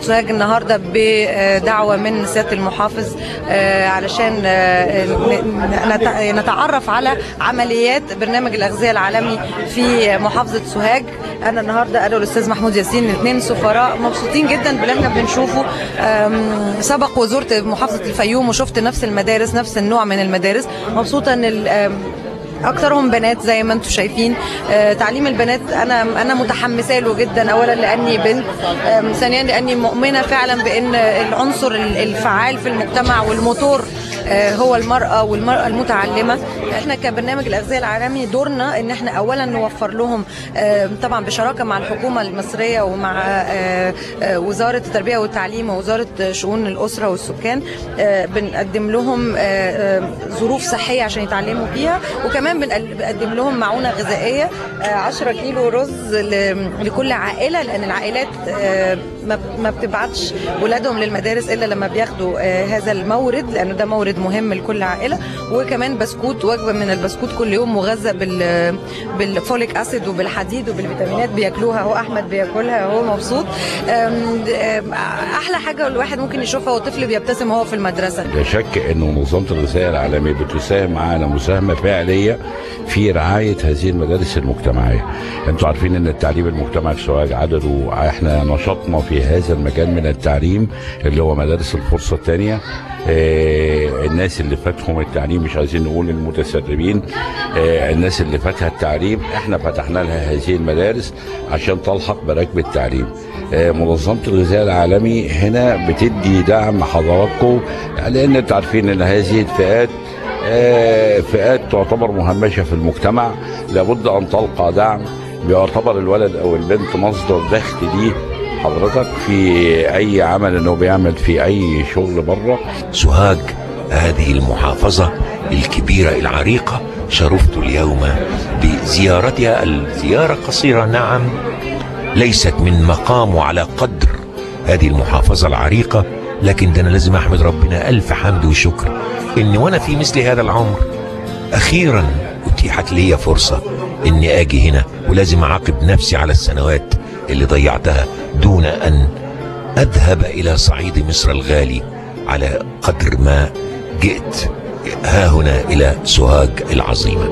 سوهاج النهارده بدعوة من سيادة المحافظ علشان نتعرف على عمليات برنامج الاغذية العالمي في محافظة سوهاج. انا النهارده انا والاستاذ محمود ياسين الاثنين سفراء مبسوطين جدا باللي احنا بنشوفه. سبق وزرت محافظة الفيوم وشفت نفس المدارس، نفس النوع من المدارس. مبسوطة ان اكثرهم بنات زي ما انتم شايفين. تعليم البنات انا متحمسة له جدا، اولا لاني بنت، ثانيا لاني مؤمنة فعلا بان العنصر الفعال في المجتمع والموتور هو المراة والمراة المتعلمه. احنا كبرنامج الاغذية العالمي دورنا ان احنا اولا نوفر لهم، طبعا بشراكه مع الحكومة المصرية ومع وزارة التربية والتعليم ووزارة شؤون الاسرة والسكان، بنقدم لهم ظروف صحية عشان يتعلموا فيها، وكمان بنقدم لهم معونة غذائية 10 كيلو رز لكل عائلة، لان العائلات ما بتبعتش ولادهم للمدارس الا لما بياخدوا هذا المورد، لانه ده مورد مهم لكل عائلة. وكمان بسكوت، وجبة من البسكوت كل يوم مغذى بال folic acid وبالحديد وبالفيتامينات، بياكلوها هو احمد بياكلها هو مبسوط. احلى حاجة الواحد ممكن يشوفها هو طفل بيبتسم وهو في المدرسة. لا شك انه منظمة الغذاء العالمية بتساهم معانا مساهمة فعليه في رعاية هذه المدارس المجتمعية. انتوا عارفين ان التعليم المجتمعي في سوهاج عدده، احنا نشاطنا في هذا المجال من التعليم اللي هو مدارس الفرصة الثانية، الناس اللي فاتهم التعليم، مش عايزين نقول المتسربين، الناس اللي فاتها التعليم احنا فتحنا لها هذه المدارس عشان تلحق بركب التعليم. منظمة الغذاء العالمي هنا بتدي دعم حضراتكم، لان انتوا عارفين ان هذه الفئات فئات تعتبر مهمشه في المجتمع، لابد ان تلقى دعم. بيعتبر الولد او البنت مصدر دخل ليه حضرتك في اي عمل انه بيعمل في اي شغل بره. سوهاج هذه المحافظة الكبيرة العريقة شرفت اليوم بزيارتها. الزيارة قصيرة نعم، ليست من مقام وعلى قدر هذه المحافظة العريقة، لكن ده أنا لازم أحمد ربنا ألف حمد وشكر إن وأنا في مثل هذا العمر أخيرا أتيحت لي فرصة إني أجي هنا، ولازم أعاقب نفسي على السنوات اللي ضيعتها دون أن أذهب إلى صعيد مصر الغالي على قدر ما جئت ها هنا إلى سوهاج العظيمة.